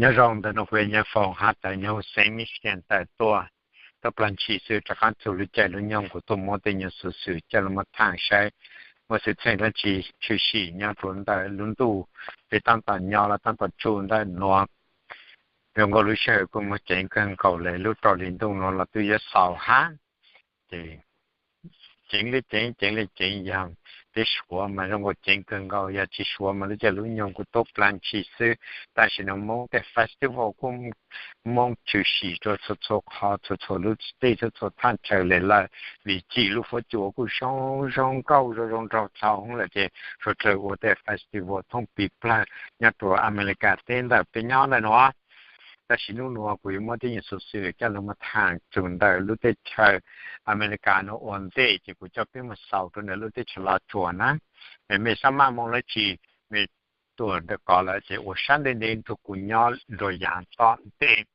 Nyob zoo ntawm no kuv yog Nyiaj Foom has tas nyob huv xeev Michigan tawm tuaj, tuaj plag ntshis xwb rov qab txug lub caij lub nyoog kuv tuaj muab tej nyuag xuv xwm coj los tham saib muaj xwm txheej dab tsi tshwm sim nyob rau ntawm lub ntuj, peb tab tom nyob los tab tom tsuj ntawm nuav. Zoo nkaus lub sij hawm kuj muaj ceev kawg nkaus le, lub rau hli ntuj nuav los twb yuav xaus hab. Ces ceev le ceev, ceev le ceev, yog peb suav mas zoo nkaus ceev kawg nkaus, yog tsis suav mas lub caij lub nyoog kuj tuaj plag ntshis xwb. Tam sim no Moob tej festival kuj Moob tshwm sim rua txhua txhua qhov, txhua txhua lub state, txhua txhua thaj chaw le lawm, vim tsim lub fuab cua kuj zoo zoo nkauj zoo zoo nraug txaus lawm ces suav dlawg ua tej festival thoob plig plawg nyob rua Amelikas teb ntawm peb nyob ntawm nuav. Tam sim nub nuav kuv yuav muab tej nyuag xuv xwm coj los tham txug ntawm lub teb chaws Amelikas nuav ua ntej ces kuv coj peb mus xaus rua ntawm lub teb chaws Los Tsuas na. Mej xab maj moog dlaab tsi, mej tuaj ntawm kov lawm ces ua sab ntev ntev nrug kuv nyob nrug yaav tom ntej.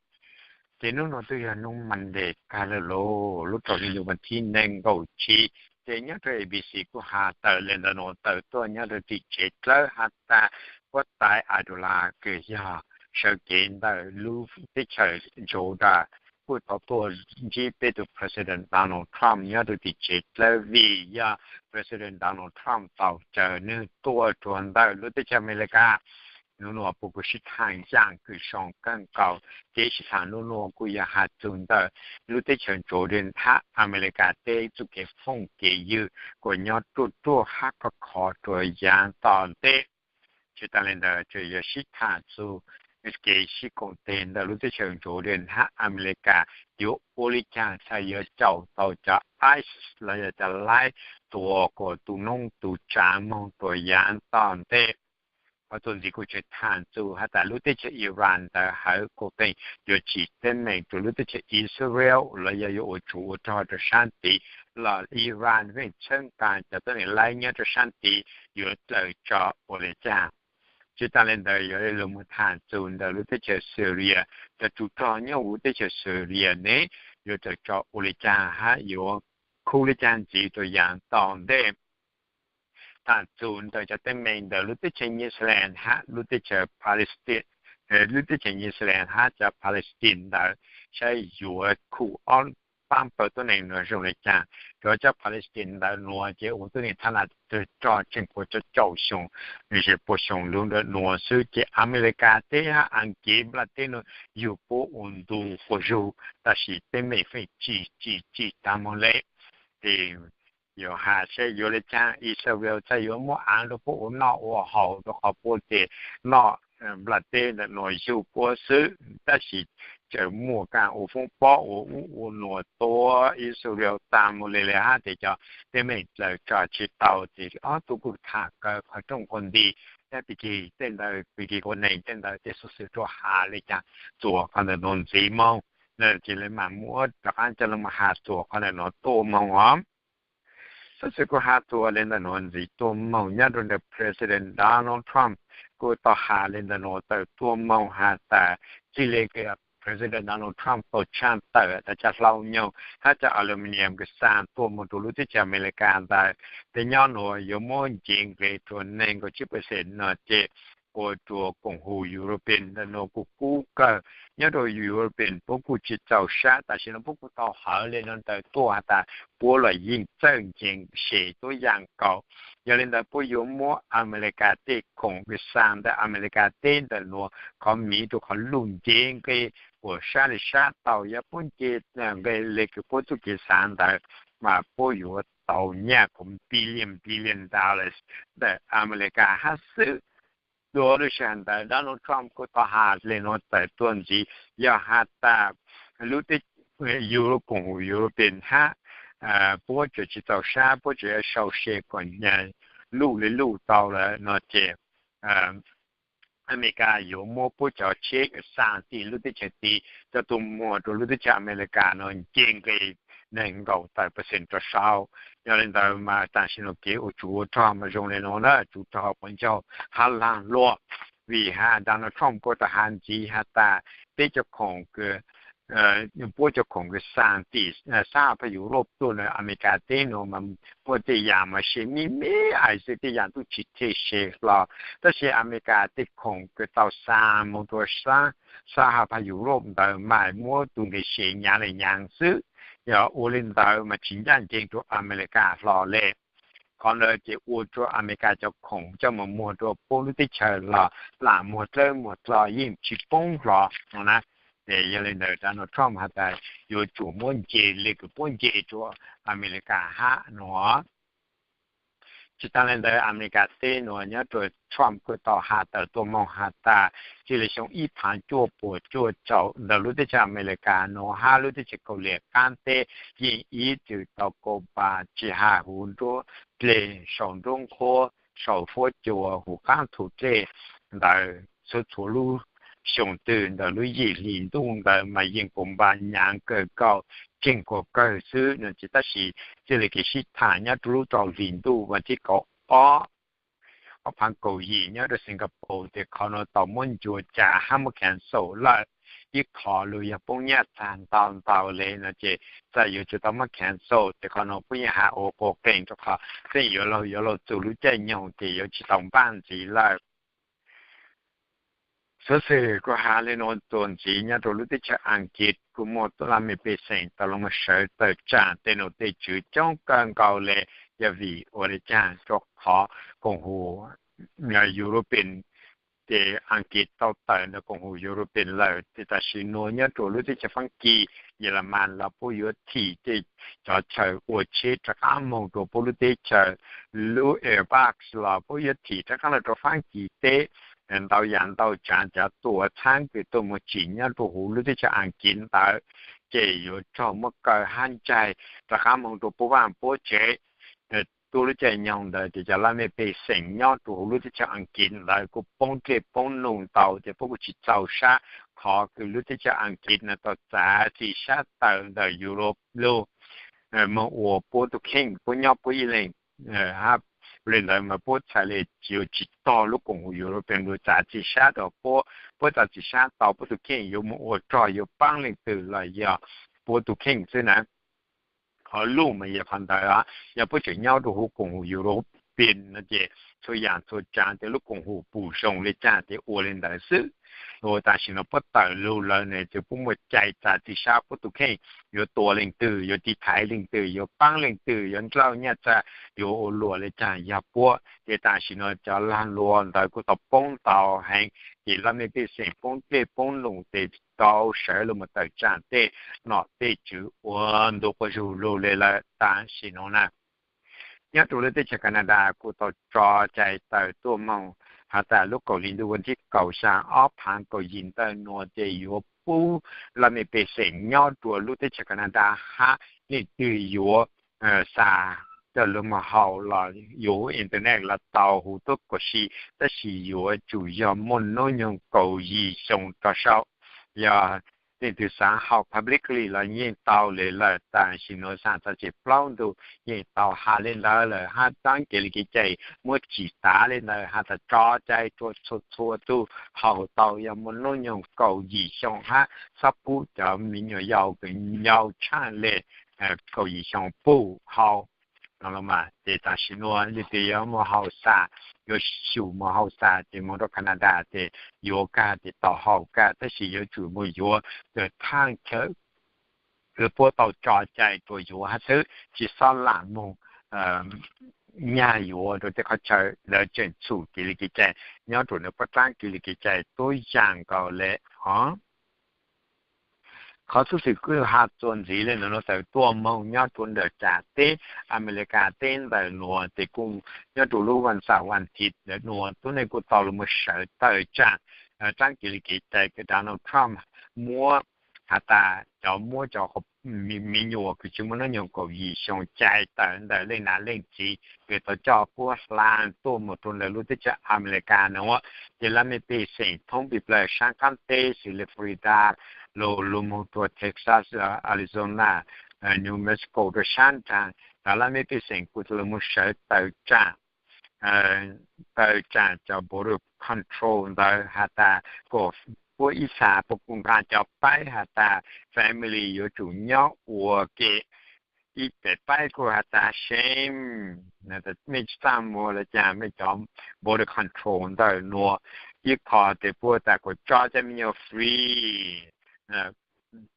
Ces nub nuav twb yog nub Monday kag lawm lauj, lub rau hli ntuj vas thib neeg nkaum tsib. Ces nyob rau A B C kuj has tawm le ntawm nuav tawm tuaj nyob rau tim tsev dlawb has tas huab tais Abdullah kws yog sawv kev ntawm lub teb chaws Jordan kuj tau tuaj ntsib peb tug President Donald Trump nyob rau tim tsev dlawb vim yog President Donald Trump tau caw nwg tuaj rua ntawm lub teb chaws Amelikas. Nub nuav puab kuj sib tham yaam kws zoo kawg nkaus. Kev sib tham nub nuav kuj yog has txug ntawm lub teb chaws Jordan hab Amelikas teb txuj kev phooj kev ywg kuas nyob ruaj ruaj hab khov khov rua yaav tom ntej. Tsis tas le ntawd tseem yuav sib tham txug kev sib koom teg ntawm lub teb chaws Jordan hab Amelikas yuav ua li caag txhaj yuav caum tau cov ISIS los yog cov laib tua kuas tu noob tu tsaav moog rua yaav tom ntej. Qhov txuas ntxiv kuj tseem tham txug has tas lub teb chaws Iran ntawd hawv kuj pheej yuav tsim teeb meem rua lub teb chaws Israel los yog yuav ua tsov ua rog rua sab tid, los Iran pheej txhawb nqaa cov tuab neeg laib nyob rua sab tid yuav dlaws tso ua li caag. Tsis tas le ntawd yuav lug moog tham txug ntawm lub teb chaws Syria, cov tsov rog nyob huv teb chaws Syria ne yuav dlaws tso ua li caag hab yuav khuv li caag ntxiv rua yaav tom ntej. Tham txug ntawm cov teeb meem ntawm lub teb chaws New Zealand hab lub teb chaws Palestine, lub teb chaws New Zealand hab cov Palestine ntawd saib yuav khuv ob paab pawg tuab neeg nuav zoo li caag. Cov cov Palestine ntawd nuav ces ua tuab neeg thab nam rog tseem puas caum xyoo, ze puas xyoo lug ntawm nuav xwb ces Amelikas teb hab Askiv Nplaj teb nuav yug puab ua ntu quas zug, tab sis teeb meem feem tsim tsim tsim taag moog le. Ces yuav has saib yuav li caag Israel txhaj yuav muab aav rua puab ua noj ua haus rua qhov puab ces noj Nplaj teb ntawm nuav yug puab xwb, tab sis tseem muaj kaam ua foob pob ua ub ua nuav tua Israel taag moog le le hab ces cov teeb meem dlaws tso tsis tau ces ob tug kuj tham kawg qhov rooj qhov nti, pig kig tej ntawd pig kig ua neeg tej ntawd tej xuv xwm rua has li caag txuas qhov ntawm nuav ntxiv moog. Ces le maam muab rov qaab coj lug moog has txuas qhov ntawm nuav tuaj moog os. Xuv xwm kuj has txuas le ntawm nuav ntxiv tuaj moog nyob rua ntawm President Donald Trump kuj tau has le ntawm nuav tawm tuaj moog has tas txij le President Donald Trump tau tshaj tawm tas cov hlau nyoog hab cov aluminium kws xaa tuaj moog rua lub teb chaws Amelikas ntawd, tej nyob nuav yuav muab nce nqe rua neeg nkaum tsib percent no ces ua rua koom haum European ntawm nuav kuj kub kawg. Nyob rua European puab kuj tsis txaus sab, tam sim no puab kuj tau hawv le nuav ntawd tuaj has tas puab los yeej txawj nce nqe tuab yaam nkaus. Yog li ntawd puab yuav muab Amelikas tej khoom kws xaa ntawm Amelikas teb ntawm nuav qhov miv rua qhov luj nce nqe kuas sab le sab tau. Yog puab nce nqe le kws puab txuj kev xaav ntawd mas puab yuav tau nyaj kuas billion billion dollars ntawm Amelikas hab xwb. Dua lub sij hawm ntawd Donald Trump kuj tau has le nuav tawm tuaj ntxiv, yog has tas lub teb, Euro, koom haum European hab puab tseem tsis txaus sab, puab tseem yuav sau se kuas luj le luj tau lawm no ces Amelikas yuav muab puab cov tsheb xaa tim lub teb chaws tid coj tuaj muag rua lub teb chaws Amelikas no nce nqe neeg nkaum tawm percent rua saud. Yog li ntawd mas tam sim no kev ua tsov ua rog mas zoo le nuav na, tsov rog quav ncaug hab laag luam. Vim has Donald Trump kuj tau has ntxiv has tas peb cov khoom kws puab cov khoom kws xa tim sab pab Europe tuaj na, Amelikas teb nuav mas muaj tej yaam mas se me me ais xwb, tej yaam tub tsi thej se hlo. Tab sis Amelikas tej khoom kws tau xa moog rua sab sab pab Europe ntawd mas muab tug nqe se nyaav le nyaav xwb. Yog ua le ntawd mas tsi ncaaj nceeg rua Amelikas hlo le. Qhov ntawd ces ua rua Amelikas cov khoom coj moog muag rua puab lub teb chaws los lam muag dlawb muag dlo yeej tsi poob hlo no na. Ces yog le ntawd Donald Trump has tas yuav tsum muab nce le kws puab nce rua Amelikas hab no. Tsi taag le ntawd Amelikas teb nuav nyob rua Trump kuj tau has tawm tuaj moog has tas txij le xyoo ib phav cuaj puas cuaj caum ntawm lub teb chaws Amelikas nuav hab lub teb chaws Kauslim Qaab teb yeej ib txwm tau kau npa tsi has huv nruab dlej, sau nruab nqhuab, sau huab cua, huv qaab thu dlej ntawd txhua txhua lub xyoo twg ntawm lub yim hli ntuj ntawd mas yeej kau npa nyaav kawg nkaus, tseem kawg kawg xwb no ces. Tab sis txij le kev sib tham nyob rua lub rau hli ntuj vas thib kaum ob, ob phav kaum yim nyob rua Singapore ces qhov nuav tau muab ncua ca hab muab cancel lawm. Ib qho lug yog poob nyaj txag ntau ntau le no ces txawm yuav tsum tau muab cancel ces qhov nuav puab yeej has ua quas qees rua qhov txheej yuav luag yuav luag txug lub caij nyoog ces yuav tsi tau npaj ntxiv lawm. Xuv xwm kuv has le nuav txuas ntxiv nyob rua lub teb chaws Askiv kuj muaj laj mej pej xeem tau lug moog sawv tawm tsaam tej nom tej tswv coob kawg nkaus le. Yog vim ua le caag? Rua qhov koom haum European, ces Askiv tau tawm ntawm koom haum European lawm ces tam sim nuav nyob rua lub teb chaws Faab Kis, Yelemas los puab yuav thim tej cov chaw ua tsheb rov qaab moog rua puab lub teb chaws. Lub Airbus los puab yuav thim rov qaab los rua Faab Kis teb. Ntau yam ntau tsaav cov tuam txhaab kws tuaj moog tsim nyob rua huv lub teb chaws Askiv ntawd ces yuav raug muab kaw hab ntsaig rov qaab moog rua puab vaaj puab tsev. Tuab lub caij nyoog ntawd ces cov laj mej pej xeem nyob rua huv lub teb chaws Askiv ntawd kuj poob dlej poob num ntau ces puab kuj tsi txaus sab qhov kws lub teb chaws Askiv nuav tau txav txim sab tawm ntawm Europe lug moog ua puab tug kheej, puab nyob puab ib leeg. Hab le ntawd mas puab txhais le yuav tsi tog lub koom haum European lug txav txim sab rua puab. Puab txav txim sab tau puab tug kheej yuav moog ua rog yuav paab leej twg los yog puab tug kheej xwb na. Qhov luj mas yog qhov ntawd, yog puab tseem nyob rua huv koom haum European no ces txhua yam txhua tsaav tej lub koom haum pum zoo le caag ces ua le ntawd xwb. Ua tam sim no puab tawm lug lawm ne ces puab muaj cai txav txim sab puab tug kheej, yuav tua leej twg, yuav tiv thaiv leej twg, yuav paab leej twg, yuav nrauj nyaj txag, yuav ua luam le caag yog puab. Ces tam sim no cov lag luam ntawd kuj tau poob ntau heev ces laj mej pej xeem poob dlej poob num tes tau sawv lug moog tawm tsaam tej nom tej tswv ua ntu quas zug lug le lawm tam sim no na. Nyob rua lub teb chaws Canada kuj tau tso cai tawm tuaj moog has tas lub kaum hli ntuj vas thib kaum xyaa ob phaav kaum yim ntawm nuav ces yuav pub laj mej pej xeem nyob rua lub teb chaws Canada hab leej twg yuav xa coj lug moog haus los yuav internet los tau huv tuab kaum si, tab sis yuav tsum yog muaj nub nyoog kaum yim xyoo rov sau. Yog leej twg xaav haus publicly los yeej tau le lawm, tam sim nuav xaav txog tseg plaub ntu yeej tau has le ntawd lawm hab txaab kev li kev cai muab tsim tav le ntawd has tas tso cai rua txhua txhua tug haus tau yog muaj nub nyoog kaum yim xyoo hab xob pub cov me nyuam yaus kws yau tshaaj le kaum yim xyoo pum haus no los mas. Ces tam sim nuav leej twg yuav moog haus xa, yuav xyum moog haus xa ces moog rua Canada ces yuav kag ces tau haus kag, tab sis yuav tsum moog yuav thaaj chaw kws puab tau tso cai rua yuav hab xwb, tsi xob lam moog nyag yuav rua tej qhov chaw ntawd tseem txhum kev li kev cai nyob rua ntawm puab txaab kev li kev cai tuab yaam nkaus le os. Qhov xuv xwm kuj has txuas ntxiv le ntawm nuav tawm tuaj moog nyob rua ntawm tsaam teb Amelikas teb ntawm nuav ces kuj nyob rua lub vas xaum vas thiv ntawm nuav tuab neeg kuj tau lug moog sawv tawm tsaam tsaab kev li kev cai kws Donald Trump muab has tas cov muab cov me nyuam kws tsi muaj nub nyoog kaum yim xyoo cai tawm ntawm leej nam leej txiv kws tau coj puab hla tuaj moog rua ntawm lub teb chaws Amelikas nuav. Ces laj mej pej xeem thoob pig plawg saab qaab teb xws le Florida lug lug moog rua Texas, Arizona, New Mexico rua saab nraag, tas laj mej pej xeem kuj lug moog sawv tawm tsaam tawm tsaam cov border control ntawd has tas kom puab ib xav puab kuj nqa cov paib has tas family yuav tsum nyob ua ke. Ib pem paib kuj has tas same, mej tsis txaj muag le caag mej cov border control ntawm nuav. Ib qho tes puab tas kuas tso cov me nyuam free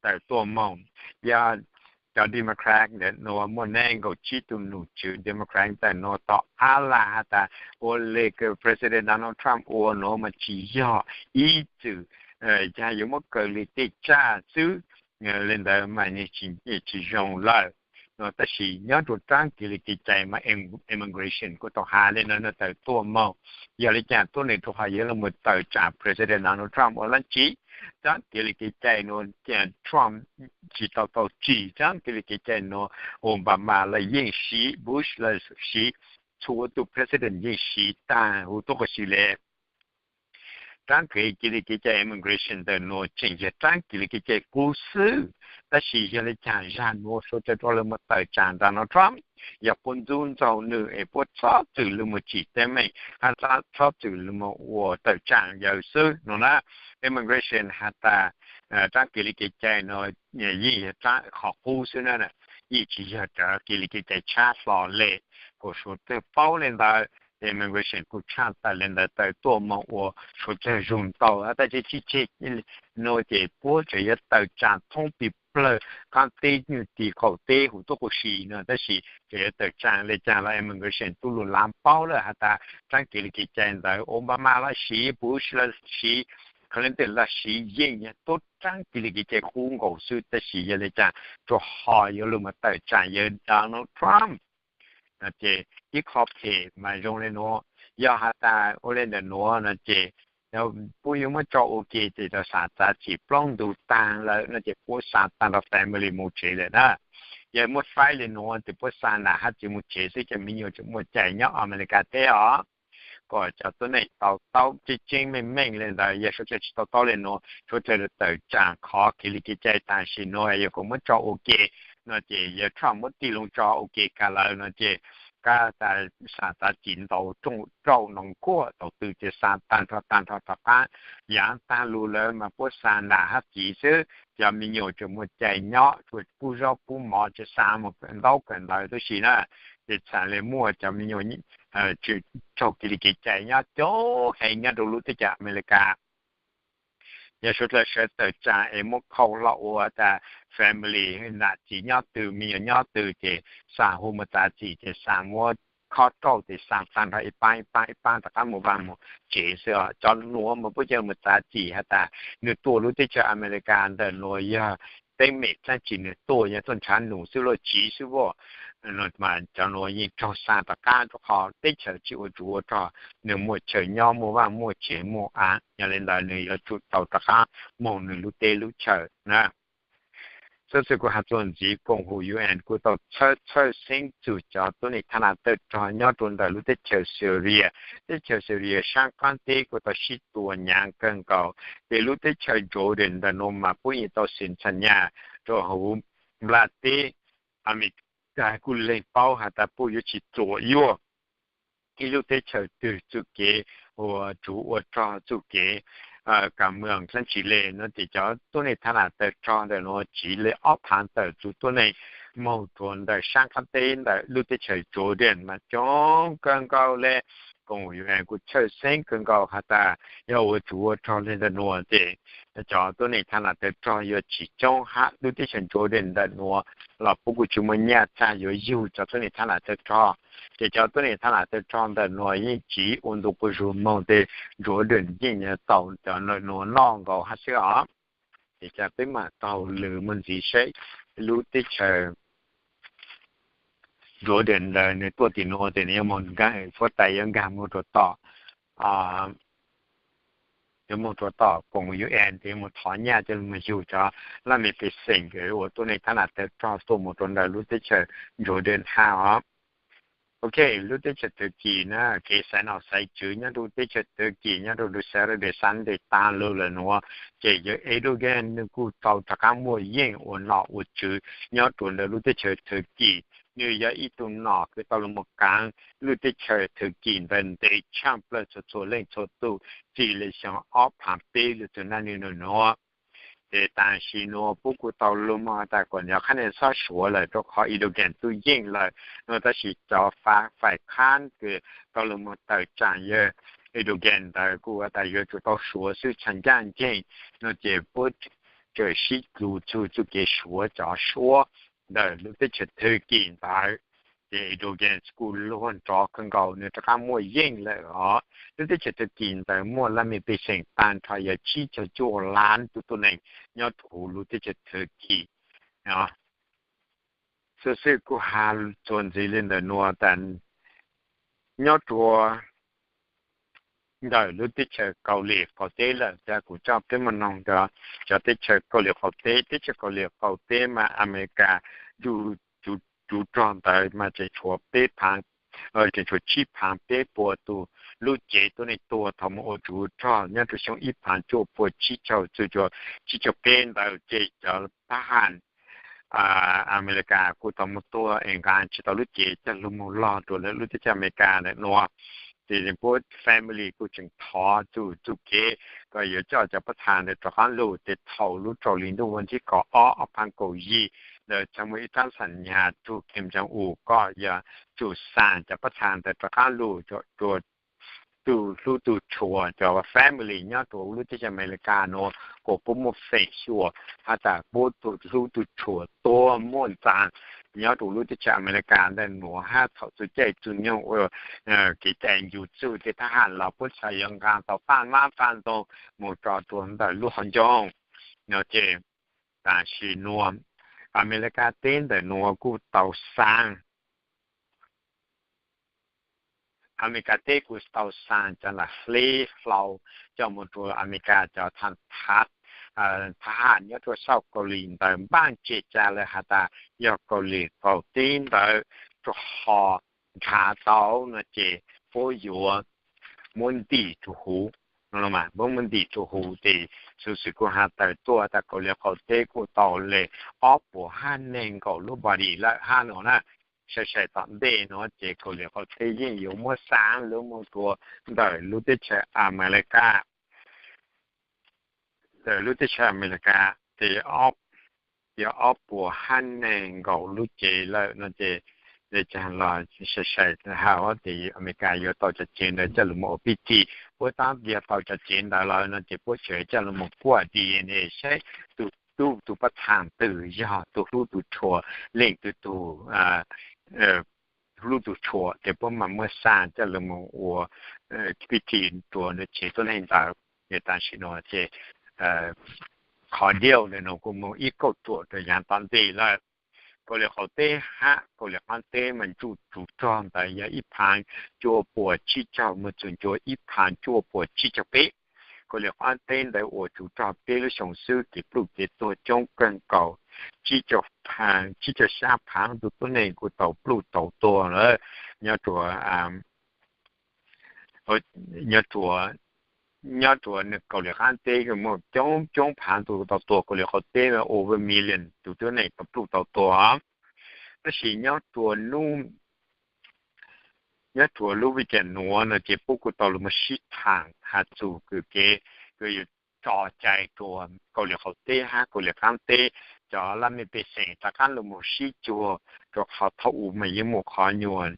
tawm tuaj moog. Yog cov Democrat ntawm nuav muaj nees nkaum tsib tug nom tswv Democrat ntawm nuav tau aav laag has tas ua le kws President Donald Trump ua nuav mas tsis yog ib txwm, yog yuav muab kaw le tej tsaj xwb. Le ntawd mas tsis zoo lawm no. Tab sis nyob rua raab kev le kev cai mas immigration kuj tau has le nuav, tawm tuaj moog. Yog le caag tuab neeg rua qhov yuav le moog tawm tsaam President Donald Trump ua dlaab tsi? Raab kev le kev cai nuav Trump tsis tau tau tsim raab kev le kev cai nuav. Obama los yeej siv, Bush los siv, txhua tug president yeej siv taag huv tuab qub si le. Raab kev le kev cai immigration ntawm nuav tseem yog raab kev le kev cai qub xwb. Tab sis yog le caag zag nuav suav dlawg rua le moog tawm tsaam Donald Trump, yog puab ntxub ntxaug nwg es puab txhob txwm le moog tsim teeb meem hab txhob txwm le moog ua tawm tsaam yawg xwb no na. Immigration has tas raab kev le kev cai nuav yeej yog raab qhov qub xwb na, yeej tsis yog raab kev le kev cai tshab hlo le. Kuas suav dlawg paub le ntawd, immigration kuj tshaj tawm le ntawd tawm tuaj moog ua suav dlawg zug ntau. Tab sis tsis tseg nuav ces puab tseem yuav tawm tsaam thoob ti plawg qaab teb, nyuj ti qaum teb huv tuab qub si no. Tab sis tseem yuav tawm tsaam le caag los immigration tub lug laav paub lawm has tas raab kev le kev cai ntawd Obama los siv, Bush los siv, Clinton los siv, yeej yog tuab raab kev le kev cai qub nkaus xwb. Tab sis yog le caag rua qhov yuav lug moog tawm tsaam yawg Donald Trump no ces ib qho phem mas zoo le nuav. Yog has tas ua le ntawm nuav no ces puab yuav muab tso ua ke ces tau xaav txav txim plaub ntug taag lawm no ces puab xaav taag nrho family moog tsev lawm na. Yog muab faib le nuav ces puab xaav nam hab txiv moog tsev xwb, cov me nyuam tseem muaj cai nyob Amelikas teb os. Kom cov tuab neeg to taub tseeb tseeb meej meej le ntawd. Yog suav dlawg tsis to taub le nuav, suav dlawg tawm tsaam qhov kev le kev cai tam sim nuav yog kuas muab tso ua ke no ces yawg Trump muab tig loo tso ua ke kag lawm no ces kab tas xaav txav txim ntau rooj rau noo kuaj tau tw ces xaav taag nrho taag nrho rov qaab. Yaav taag lug lawm mas puab xaav nam hab txiv xwb, cov me nyuam tseem muaj cai nyob, tsuas pub zaub pub mov, tseem xaav moog kawm ntaub kawm ntawv tub si na. Ces txhad le muaj cov me nyuam tsis raug kev le kev cai nyob coob heev nyob rau lub teb chaws Amelikas. Yog suav dlawg sawv tawm tsaam es muab khau hlo ua tas family, nam txiv nyob twg me nyuam nyob twg ces xaav hu moog txav txim ces xaav muab khob rauj ces xaav taag nrho ib paab ib paab ib paab rov qaab moog vaaj moog tsev xwb os. Cov nuav mas puab ca moog txav txim has tas nwg tuaj lub teb chaws Amelikas ntawm nuav yog teeb meem dlaab tsi nwg tuaj, yog tuaj nrhav num xwb los tsiv xwb as, mas cov nuav yeej raug xaav rov qaab rua qhov teb chaws tsis ua tsuv ua rog, nwg muaj chaw nyob muaj vaaj muaj tsev muaj aav, yog le ntawd nwg yuav tsum tau rov qaab moog nwg lub teb lub chaws na. Xov xwm kuv has txuas ntxiv, koom haum U N kuj tau txhawb txhawj xeeb txug cov tuab neeg thaaj nam tawg rog nyob rua ntawm lub teb chaws Syria. Teb chaws Syria saab qaab teb kuj tau sib tua nyaav kawg nkaus, ces lub teb chaws Jordan ntawm nuav mas puab yeej tau xeem txha nyaj rua huv nplaj teb. Amelikas kuj leeg paub has tas puab yuav tsis txuam yuaj ib lub teb chaws twg txuj kev ua tsuv ua rog, txuj kev kam moos dlaab tsi le no ces cov tuab neeg thaaj nam tawg rog ntawm nuav tsiv le ob phaav tawm tug tuab neeg moog rua ntawm saab qaab teb ntawm lub teb chaws Jordan mas coob kawg nkaus le. Koom haum U N kuj txhawj xeeb kawg nkaus has tas yog ua tsuv ua rog le ntawm nuav ces cov tuab neeg thaaj nam tawg rog yuav tsis coob hab lub teb chaws Jordan ntawm nuav los puab kuj tsis muaj nyaj txag yuav yug cov tuab neeg thaaj nam tawg rog. Ces cov tuab neeg thaaj nam tawg rog ntawm nuav yeej tsiv ua ntu quas zug moog tes Jordan yeej tau cov ntawm nuav noj nkaus hab xwb os. Ces ca peb maam taug lw muaj ntxiv seb lub teb chaws Jordan ntawd nwg tuaj tim nuav tes nwg yuav moog nkaag, huab tais yuav nkaag moog rua tom, yuav moog rua tom koom U N tes yuav moog thov nyaj coj lug moog yug cov laj mej pej xeem uas tuab neeg thaaj nam tawg rog tuaj moog rua ntawm lub teb chaws Jordan hab os. Ok, lub teb chaws Turkey na, kev xaiv nom xaiv tswv nyob rua teb chaws Turkey nyob rua Saturday Sunday taag lug lawm nuav, ces yawg Erdogan nwg kuj tau rov qaab muaj yeej ua nom ua tswv nyob rua ntawm lub teb chaws Turkey. nws yog ib tug nom kws tau los mus kaav lub teb chaws Thwm Kis ntawd ntev tshaaj plawg txhua txhua leej txhua tug txij li xyoo ob phaav peb lug txug naj nub nua. Ces tam sim nuav puab kuj tau lug moog has tas kuas yog qhab neeg xob suav lawm rua qhov Erdogan tub yeej lawm nua, tab sis cov faib khaab kws tau lug moog tawm tsaam yawg Erdogan ntawd kuj has tas yuav tsum tau suav xwb tshaj ncaaj nceeg nua, ces puab txawm sib lug txug txuj kev suav cov suab ntawm lub teb chaws Thwm Kis ntawd. Ces Erdogan kuj luag nrov kawg nkaus, nws rov qaab muaj yeej lawm os. Lub teb chaws Thwm Kis ntawd muaj laj mej pej xeem taag nrho yog tsib caug cuaj lab tug tuab neeg nyob rua huv lub teb chaws Thwm Kis. Xov xwm kuj has txuas ntxiv li ntawm nuav tas nyob rua ntawm lub teb chaws Kauslim Qaum Teb lawm, tas kuv coj peb moog noog cov teb chaws Kauslim Qaum Teb. Teb chaws Kauslim Qaum Teb mas Amelikas tsuv rog ntawd mas tseem tshuav peb phaav, tseem tshuav tsib phaav peb puas tug lub cev tuab neeg tuag thaus moog ua tsuv rog nyob rua xyoo ib phaav cuaj puas tsib caug txug tsib caug peb ntawd, ces cov thab ham Amelikas kuj tau moog tuag es nqaa tsi tau lub cev coj lug moog log rua lawv lub teb chaws Amelikas ntawm nuav. Ces puab family kuj tseem thov txug txuj kev kom yuav coj cov pab txha ntawd rov qaab lug. Ces thaus lub rau hli ntuj vas thib kaum ob ob phaav kaum yim ntawd txhad muaj ib rab xam nyas tug Kim Jong Un kom yuav tsum xaa cov pab txha ntawd rov qaab lug rua tug hlub tug tshua, cov family nyob rua lub teb chaws Amelikas nuav kuas puab muaj feem xyuam has tas puab tug hlub tug tshua tuag muaj ntxaa nyob rua lub teb chaws Amelikas ntawm nuav hab thaus txug caij txug nyoog ua kev cai ncu txug tej thab ham los puab txhad yuav nqaa tau paaj mab paaj ntoo moog tso rua ntawm lub hauv ncoo no. Ces tam sim nuav Amelikas teb ntawm nuav kuj tau xaa Amelikas teb kuj tau xaa cov lam hleb hlau coj moog rua Amelikas cov thab ham nyob rua saum Kauslim ntawd npaaj tseg ca lawm has tas yog Kauslim Qaum Teb ntawd rua ho nrhav tau no ces puab yuav muab ntim rua huv, puab muab ntim rua huv. Ces xov xwm kuj has tawm tuaj tas Kauslim Qaum Teb kuj tau le ob puas hab neeg nkaum lub body lawm hab no na. Sai sai tom ntej nuav ces Kauslim Qaum Teb yeej yuav muab xaa lub moog rua ntawm lub teb chaws Amelikas ntawm lub teb chaws Amelikas ces yog ob puas hab neeg nkaum lub cev lawm no ces, ces caag los sai sai has tas Amelikas yuav tau cov cev ntawd coj lug moog ua pib thim. Puab tab yog tau cov cev ntawd lawm no ces puab tseem coj lug moog kuaj DNA saib tug tub tug pab txha twg yog tug hlub tug tshua, leej twg tug hlub tug tshua ces puab mam muab xaa coj lug moog ua pib thim rua nws cev tuab neeg ntawd. Ces tam sim nuav ces qhov diau ntawm nuav kuj moog ib kauj ruam rua yaav tom ntej lawm. Kauslim Qaum Teb hab Kauslim Qaab Teb mas ntsuj tsuv rog ntawd yog ib phaav cuaj puas tsib caug moog txug ncua ib phaav cuaj puas tsib caug peb. Kauslim Qaab Teb ntawd ua tsuv rog peb lub xyoo xwb ces pluj cev tuag coob kawg nkaus, tsib caug sab phaav tug tuab neeg kuj tau pluj tau tuag lawm. Nyob rua, nyob rua, nyob rua Kauslim Qaab Teb muaj coob coob phaav tug tau tuag, Kauslim Qaum Teb over million tug tuab neeg tau pluj tau tuag. Tab sis nyob rua nub, nyob rua lub vij cas nuav no ces puab kuj tau lug moog sib thaam has txug kws kev kws yuav tso cai rua Kauslim Qaum Teb hab Kauslim Qaab Teb cov laj mej pej xeem rov qaab lug moog sib cuag, rua qhov thaum ub mas yeej muaj qhov nyuas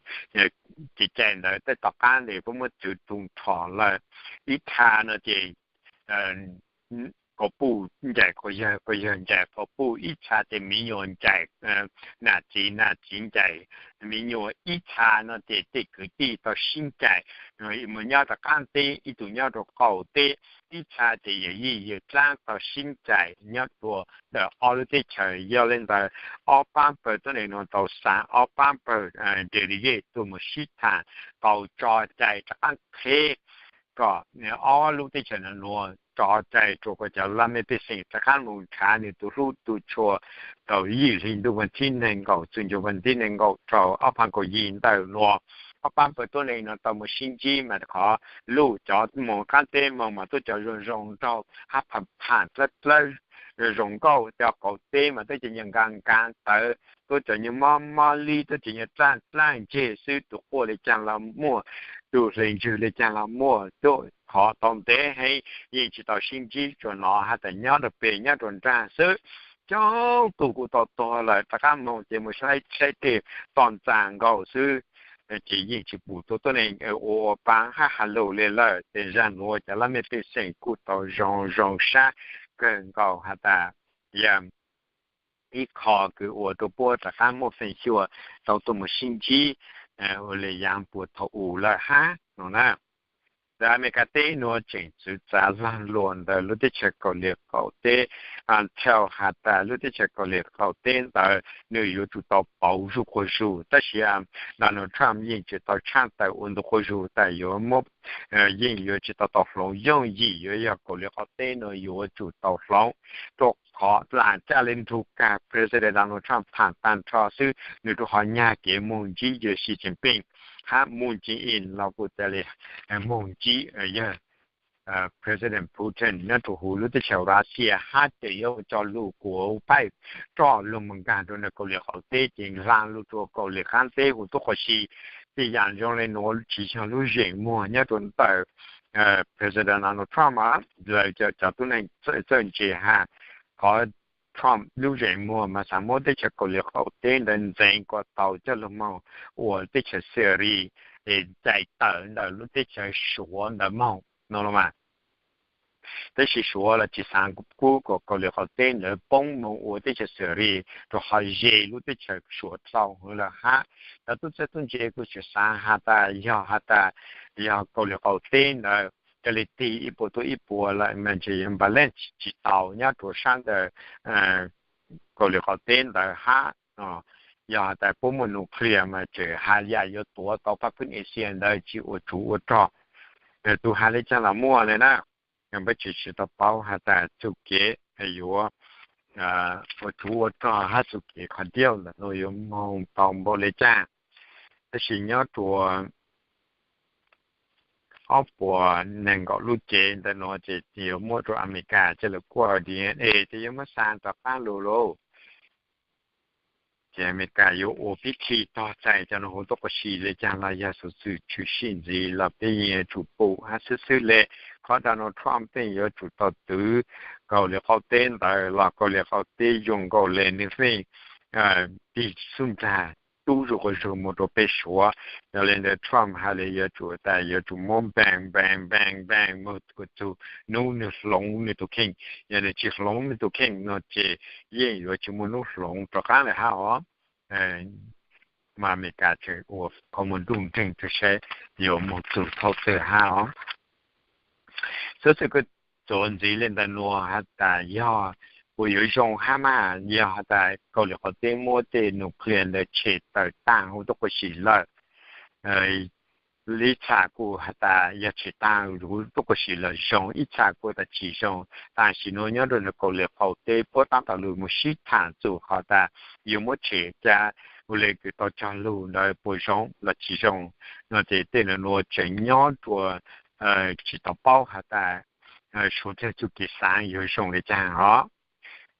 kev cai ntawd tej tom qaab ntawd puab muab txwv tu nrho lawm. Ib txha no ces quas puj ncaim quas yawg, quas yawg ncaim quas puj, ib txha ces mi nyuas ncaim nam txiv, nam txiv ncaim mi nyuas, ib txha no ces tej kwv tij tau sib ncaim mus nyob rua qaab teb, ib tug nyob rua qaum teb, ib txha ces yawm yij yawm dlaab tau sib ncaim nyob rua ntawm ob lub teb chaws. Yog le ntawd ob paab pawg tuab neeg nuav tau xaa ob paab pawg delegate tuaj mus sib thaam tau tso cai rov qaab qheb kom ob lub teb chaws nuav tso cai rua kom cov laj mej pej xeem rov qaab mus nrhav nws tug hlub tug tshua rau yim hli ntuj vas thib neeg nkaum txug ncua vas thib neeg nkaum rau ob phav kaum yim ntawm nuav. Ob paab pawg tuab neeg nuav tau mus sib ntsib mas qhov luj cov moog qaab teb moog mas tuaj cov zoo zoo nraug hab pham pham dlawb dlawb zoo nkauj, tej qaum teb mas twb cov nyuag nka nka tawv, tuab cov nyuag mob mob lib, tuab cov nyuag dlaaj dlaaj ntseg xwb, tus quaj li caag los muaj, tus hle ntswg li caag los muaj, tuab qhov tau ntev heev yeej tsis tau sib ntsib, tsuas nov has tas nyob rau peg nyob rau nraag xwb. Coob tug kuj tau tuag lawm, rov qaab moog ces mus saib saib tej toj ntxas nkaus xwb, ces yeej tsis pum tug tuab neeg ua ua paav hab has lug li lawm. Ces zag nuav cov laj mej pej xeem kuj tau zoo zoo sab kawg nkaus has tas yog ib qho kws ua rua puab rov qaab muaj feem xyuam tau tuaj mus sib ntsib ua le yaav puag thaum u lawm hab no na. Ntawm Amelikas teb nuav tseem txwv txav laag luag ntawm lub teb chaws Kauslim Qaum Teb, until has tas lub teb chaws Kauslim Qaum Teb ntawd nwg yuav tsum tau pauv zuj quas zug, tab sis Donald Trump yeej tsis tau tshaaj tawm ua ntu quas zug tas yuav muab, yeej yuav tsis tau tau hloov, yooj yim yuav yog Kauslim Qaum Teb nuav yuav tsum tau hloov, rua qhov lam caj le nrug kag President Donald Trump thaam taag nrho xwb, nwg rua qhov nyag kev moog ntsib yawg Xi Jinping hab Moon Jae-in los kuj ca le moog ntsib yawg President Putin nyob rua huv lub teb chaws Russia hab ces yuav ua cov lug kuas paib roj lug moog nkaag rua ntawm Kauslim Qaum Teb ces nqaa lug rua Kauslim Qaab Teb huv tuab quas si. Tej yaam zoo le nuav tsis yog lub zeem muag nyob rua ntawm President Donald Trump, lawv cov tub neeg txawj ntse has qhov Trump lub zeem muag mas xaav muab teb chaws Kauslim Qaum Teb ntawd ntxeev kom tau coj lug moog ua teb chaws Syria es cais tawm ntawm lub teb chaws Suav ntawd moog no los mas. Tab sis Suav los tsis xaav kub kom Kauslim Qaum Teb ntawd poob moog ua teb chaws Syria rua qhov ze lub teb chaws Suav dlhau hwv lawm hab. Cov tub txawj tub ntse kuj tsis xaav has tas yog has tas yog Kauslim Qaum Teb ntawd ca le tig ib puas tuaj ib puas lawm mas ntshe yuav npa leej tsis tau nyob rua sab ntawm Kauslim Qaum Teb ntawd hab. Yog has tas puab muaj nuclear mas tseem has yam yuav tuav tau Pab Phwb Asia ntawd tsis ua tsuv ua rog. Tug has le caag los muaj le na, yog npaj tseem tsis tau paub has tas txuj kev yuav ua tsuv ua rog hab txuj kev qhov diaub ntawm nuav yuav moog tau npaum le caag. Tab sis nyob rua ob puas neeg nkaum lub cev ntawm nuav ces yuav muab rua Amelikas coj lug kuaj D N A ces yuav muab xa rov qaab lug lauj. Ces Amelikas yuav ua pib khi tog txais cov nuav huv tuab quas si le caag los yog xuv xwm tshwm sim ntxiv los peb yeej yuav tsum pum hab xwb xwb le. Qhov Donald Trump pheej yuav tsum tau twv Kauslim Qaum Teb ntawd los Kauslim Qaum Teb zoo nkaus le nwg pheej tig xub nraag tub zuj quas zug moog rua peb Suav. Yog le ntawd Trump has le yuav tsum tas yuav tsum muab npeeg npeeg npeeg npeeg moog txug nub nwg hloov nwg tug kheej. Yog nwg tsis hloov nwg tug kheej no ces yeej yuav tsis muaj nub hloov rov qaab le hab os. Mas Amelikas tseem ua qhov muag nruj nreeg rua saib yuav moog txug thaum twg hab os. Xuv xwm kuj txuas ntxiv le ntawm nuav has tas yog puas yuav zoo hab mas yog has tas Kauslim Qaum Teb muab tej nuclear ntawd tshem tawm taag huv tuab quas si lawm. Ib txhia kuj has tas yog tshem taag huv tuab quas si los zoo, ib txhia kuj tas tsis zoo. Tam sim nuav nyob rua ntawm Kauslim Qaum Teb puab taab tom lug moog sib thaam txug qhov tas yuav muab tshem ca ua le kws tau cog lug ntawd puas zoo los tsis zoo no ces tej nuav tseem nyob rua tsis tau paub has tas Suav tej txuj kev xaav yuav zoo le caag os.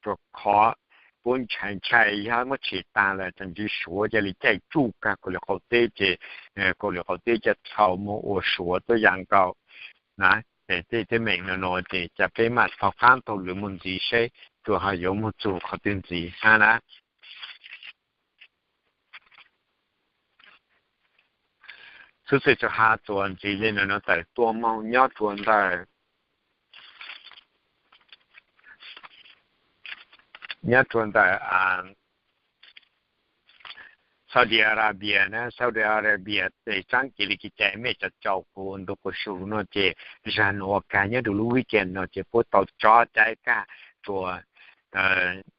Rua qhov puab ntshai ntshai yog muab tshem taag lawm tseem ntsib Suav ca le caij tsuj kag Kauslim Qaum Teb ces Kauslim Qaum Teb ca dhau moog ua Suav tuab yaam nkaus na. Tej teeb meem nuav ces ca peb maam taug qaab taug lwm moog ntxiv seb tsuas ho yuav moog txug qhov twg ntxiv hab na. Xuv xwm txug has txuas ntxiv le nuav tawm tuaj moog nyob rua ntawm, nyob rua ntawm Saudi Arabia na. Saudi Arabia tsaab kev le kev cai mej cov caum kuv ntu quas su nuav ces zag nuav kag nyob rua lub weekend nuav ces puab tau tso cai kag rua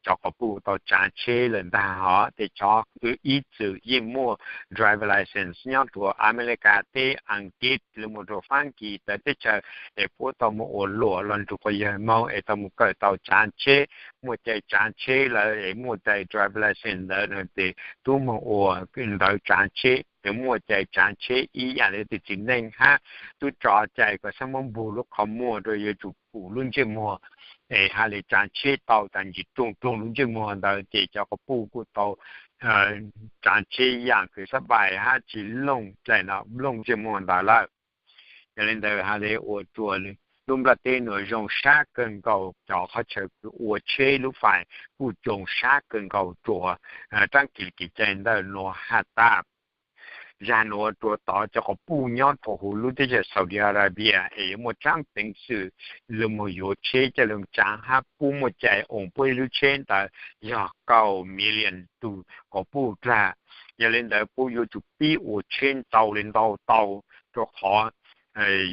cov quas puj tau tsaav tsheb lawm ntag hov. Ces cov ib txwm yeej muaj driver license nyob rua Amelikas teb, Askiv, lug moog rua Faab Kis tawm teb chaws es puab tau moog ua luam los nrug quas yawg moog es tau moog kawm tau tsaav tsheb, muaj cai tsaav tsheb lawm es muaj cai driver license ntawd no ces tub moog ua ntawv tsaav tsheb nws muaj cai tsaav tsheb ib yaam le tej txiv neej hab tub tso cai kom xab muab npug lub qhov muag rua yuav tsum pum lub ntsej muag, es has le tsaav tsheb tau tas ntsis rooj rooj lub ntsej muag ntawd ces cov quas puj kuj tau tsaav tsheb yaam kws xab pais hab tsi looj dlaim no looj ntsej muag ntawd lawm. Yog le ntawd has le ua rua lub nplaj teb nuav zoo sab kawg nkaus, cov qhov chaw kws ua tsheb lub fais kuj zoo sab kawg nkaus rua raab kis li kis cai ntawm nuav has tas. Zag nuav rua tod cov quas puj nyob rua huv lub teb chaws Saudi Arabia es yuav muaj tsab peev xwm lug moog yuav tsheb coj lug tsaav hab puab muaj cai oos puab ib lub tsheb ntawd yog kaum million tug quas puj dlaag. Yog le ntawd puab yuav tsum pib ua tsheb ntau le ntau tau, rua qhov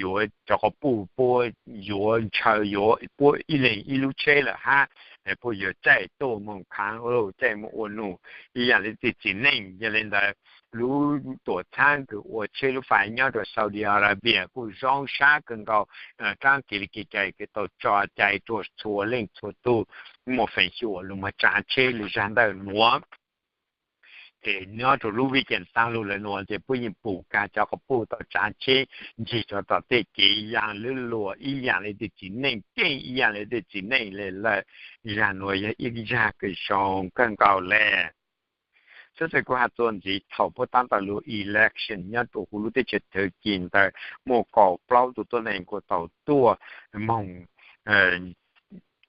yuav cov quas puj puab yuav ntshaw yuav puab ib leeg ib lub tsheb lawm hab puab yuav caij tuaj moog khaav, caij moog ua num ib yaam le tej txiv neej. Yog le ntawd lub tuam txhaab kws ua tsheb lub fais nyob rua Saudi Arabia kuj zoo sab kawg nkaus, raab kis li kis cai kws tau tso cai rua txhua leej txhua tug muaj feem xyuam lug moog tsaav tsheb le zag ntawm nuav. Es nyob rua lub weekend taag lug lawm nuav ces puab yeej pum kag cov quas puj tau tsaav tsheb ncig rua tom tej kev yaam lub luam ib yaam le tej txiv neej, keej ib yaam le tej txiv neej le lawm. Zag nuav yog ib zag kws zoo kawg nkaus le. Xwb xwm kuv has txuas ntxiv thaum puab taab tau lug election nyob rua huv lub teb chaws Turkey ntawd muaj kaum plaub tug tuab neeg kuj tau tuaj moog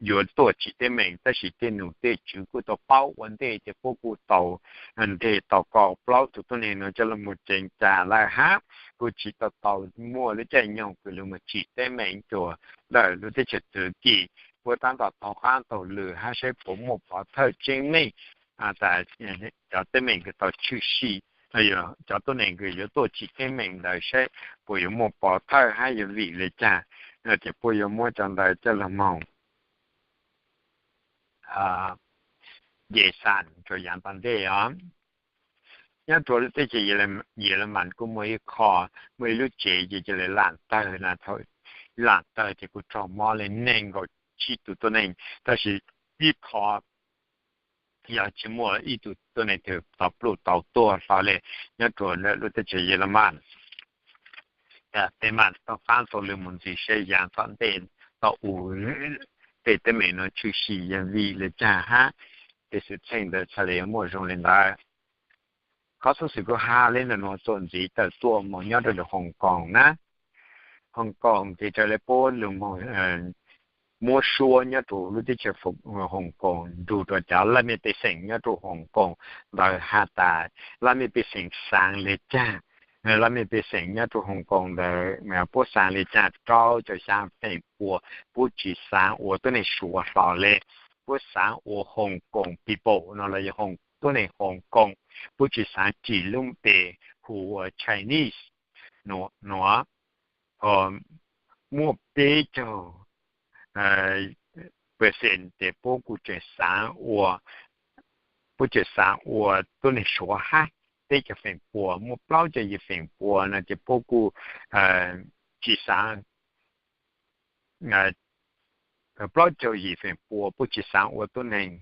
yuav tuaj tsim teeb meem, tab sis tej num tej tswv kuj tau paub ua ntej ces puab kuj tau nteg tau kaum plaub tug tuab neeg nuav coj lug moog tseev cas lawm hab kuj tsi tau tau muaj lub caij nyoog kws lug moog tsim teeb meem rua ntawm lub teb chaws Turkey. Puab taab tom taug qaab taug lw hab saib puas muaj pov thawj tseeb meej tas cov teeb meem kws tau tshwm sim, cov tuab neeg kws yuav tuaj tsim teeb meem ntawd saib puas yuav muaj pov thawj hab yuav vim le caag, ces puab yuav muab cov ntawd coj lug moog nce xas rua yaav tom ntej os. Nyob rua lub teb chaws Yelemas kuj muaj ib qho, muaj ib lub tsev ces ca le laam tawg na, thaum laam tawg ces kuj raug mob le neeg nkaum tsib tug tuab neeg, tab sis ib qho yog tsi muaj ib tug tuab neeg twg tau pluj tau tuag hlo le nyob rua lub teb chaws Yelemas. Tej mam taug qaab taug lw moog ntxiv saib yaav tom ntej tau ua tej teeb meem nuav tshwm sim yog vim le caag hab tej xwm txheej ntawd txhaj le muaj zoo le ntawd. Qhov xub xwm kuv has le ntawm nuav txuas ntxiv tawm tuaj moog nyob rua Hong Kong na. Hong Kong ces raws le puab lug moog muab suab nyob rua lub teb chaws Hong Kong nrug rua cov laj mej pej xeem nyob rua Hong Kong ntawd has tas laj mej pej xeem xaav le caag. Laj mej pej xeem nyob rua Hong Kong ntawd puab xaav le caag, rau caum xyaa feem pua puab tsi xaav ua tuab neeg Suav hlo le, puab xaav ua Hong Kong people no los yog tuab neeg Hong Kong, puab tsi xaav ris lub npe hu ua Chinese nuav. Muaj peb caug percent ces puab kuj tseem xaav ua, puab tseem xaav ua tuab neeg Suav hab, peb caug feem pua, muaj plaub caug yim feem pua no ces puab kuj tsi xaav, plaub caug yim feem pua puab tsi xaav ua tuab neeg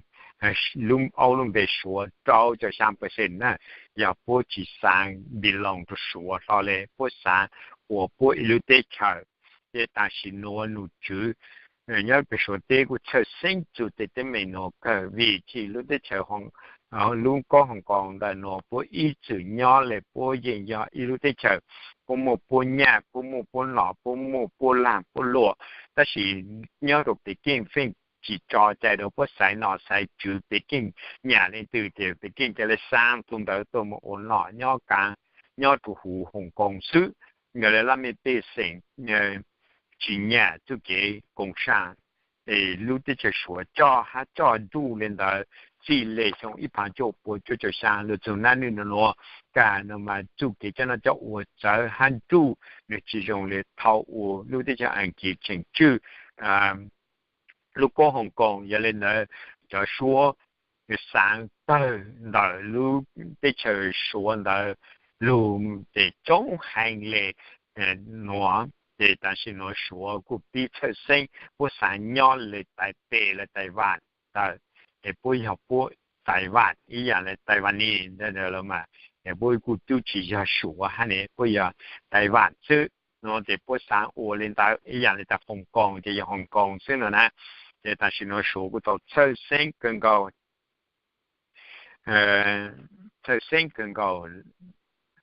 aub lub npe Suav, rau caum xyaa percent na, yog puab tsi xaav belong rua Suav hlo le, puab xaav ua puab ib lub teb chaws. Ces tam sim nuav num tswv nyob peg Suav teb kuj txhawj xeeb txug tej teeb meem nuav kawg vim tsi lub teb chaws, lub koob Hong Kong ntawm nuav puab ib txwm nyob le puab yeej yog ib lub teb chaws, puab muaj puab nyaj, puab muaj puab nom, puab muaj puab laag puab luam, tab sis nyob rua Peking feej tsi tso cai rua puab xaiv nom xaiv tswv, Peking nyam leej twg ces Peking ca le xaa tug ntawd tuaj moog ua nom nyob kaav nyob rua huv Hong Kong xwb. Yog le laj mej pej xeem tsi nyam txuj kev koom sam es lub teb chaws Suav coj hab coj nruj le ntawd txij le xyoo ib phav cuaj pua cuaj caum xyaa lug txug nab nwg nuav, kag no mas txuj kev coj noj coj ua txawv hab nruj, nwg tsi zoo le thaum ua lub teb chaws Askiv tseem tswj lub koob Hong Kong. Yog le ntawd cov Suav xaav tawg ntawm lub teb chaws Suav ntawd lug ces coob heev le nuav. Ces tam sim nuav Suav kuj pib txhawj xeeb, puab xaav nyob le Taipei le Taiwan ntawd, es puab yog puab Taiwan ib yaam le Taiwanese ntawd mas puab kuj tub tsis yog Suav hab ne, puab yog Taiwan xwb no ces puab xaav ua le ntawd ib yaam le tas Hong Kong ces yog Hong Kong xwb no na. Ces tam sim no Suav kuj tau txhawj xeeb kawg nkaus, txhawj xeeb kawg nkaus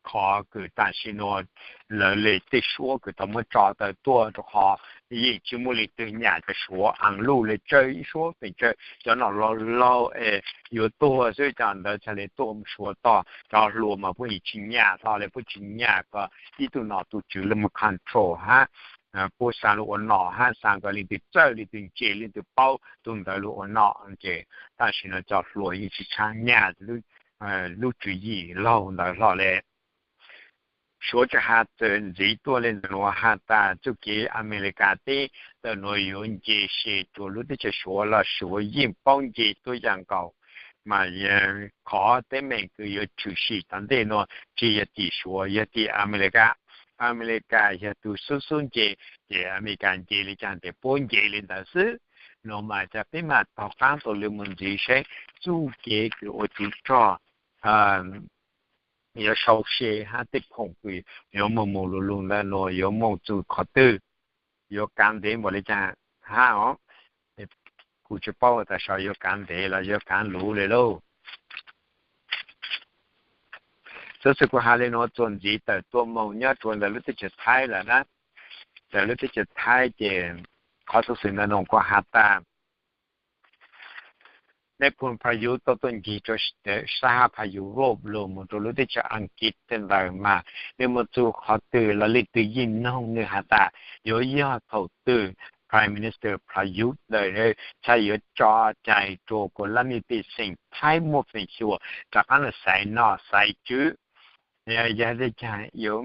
qhov kws tam sim no lawv le tej suab kws tau muab tso tawm tuaj rua qhov yeej tsis muaj leej twg nyam cov Suav, aav luj le tsawg ib suab pes tsawg cov nom laug laug es yuav tuag xwb cov ntawd txhaj le tuaj Suav tog. Cov hluas mas puab yeej tsis nyam hlo le, puab tsis nyam kom ib tug nom tug tswv le mus control hab puab xaav lug ua nom hab xaav kom leej twg txawj leej twg ntse leej twg paub tug ntawd lug ua nom ces tam sim no cov hluas yeej tsis tshua nyam lub tswv yim laug ntawd hlo le. Suav tsi has txawm ntxiv tuaj le ntawm nuav has tas txuj kev Amelikas teb ntawm nuav yuav nce se rua lub teb chaws Suav los Suav yeej paub nce tuab yaam nkaus. Mas qhov teeb meem kws yuav tshwm sim tom ntej nuav tsis yog tim Suav, yog tim Amelikas. Amelikas yog tug xub xub nce, ces Amelikas nce le caag ces puab nce le ntawd xwb. Nuav mas ca peb mam taug qaab tau le mus ntxiv saib txuj kev kws ua tsuv rog yuav sau se hab tej khoom kws yuav moog moog lug lug ntawd nuav yuav moog txug qhov twg, yuav kaav ntev npaum le caag hab os. Kuv tsis paub tas sau yuav kaav ntev los yuav kaav luv le lauj. Xuv xwm kuv has le nuav txuas ntxiv tawm tuaj moog nyob rua ntawm lub teb chaws Thaib lawm na. Ntawm lub teb chaws Thaib ces qhov xuv xwm ntawm nuav kuv has tas Nais Phoo Prayuth tau tuaj ncig rua sab hab phab Europe lug moog rua lub teb chaws Askiv tej ntawd mas nwg moog txug qhov twg los leej twg yeej noog nwg has tas yuav yog thaum twg Prime Minister Prayuth ntawd txhaj yuav tso cai rua kuas lab mej pej xeem Thaib muaj feem xyuam rov qaab lug xaiv nom xaiv tswv. Yog le caag yuav